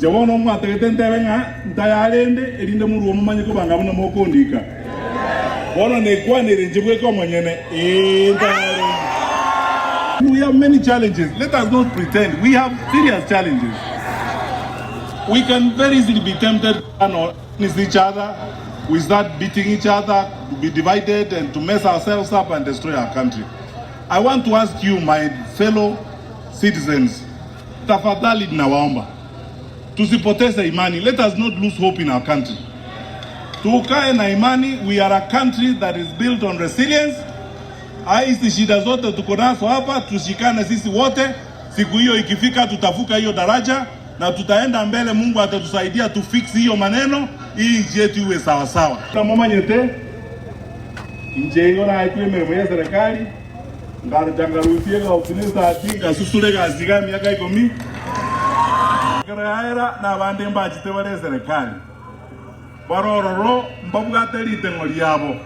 Inche bono mwatagete ntebe ng'a ntayarende, erinde morue momanye kobanga buna mokondika. Bono nekwanere inche bweka omonyene, ee, ntayarende. We have many challenges, let us not pretend, we have serious challenges. We can very easily be tempted to turn on each other, we start beating each other, to be divided and to mess ourselves up and destroy our country. I want to ask you my fellow citizens, Tafadhali ninawaomba tusipoteze imani, let us not lose hope in our country. Tukae na imani, we are a country that is built on resilience. Hizi shida zote tuko nazo hapa, tushikane sisi wote. Siku hiyo ikifika, tutavuka hiyo daraja na tutaenda mbele. Mungu atatusaidia tu fix hiyo maneno, hii nchi yetu iwe sawa sawa. Momanyete inche igo naetwe emeremo ya serikali Nkarocha nkarusia egauti na esati, ngasusura egasi iga emiaka ikomi. Ekero yaera, nabande mbachete bare eserekari, bare ororo mbabwate riteng'o riabo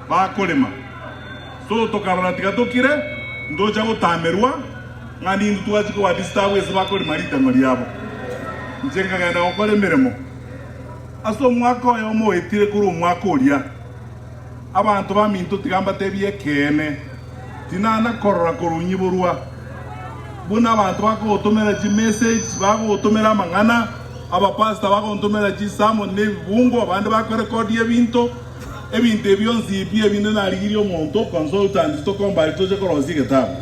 bakorema. So tokarora tiga tokire, ntocha gotamerwa ng'a nintwe twachia koba disturb ase bakorema riteng'o riabo. Inche nkagenda gokora emeremo ase omwaka oyomo oetire korwa omwaka oria. Abanto baminto tiga mbatebie ekeene, tinana korora korunyiborwa buna abanto bakogotomera chimessage, bakogotomera amang'ana, abapastor bagontomera chisermon na ebibungo, abande bakorekodia ebinto, ebinto ebi bionsi pi ebinde narigirie omonto consultant tokombari toche korosia egetabu.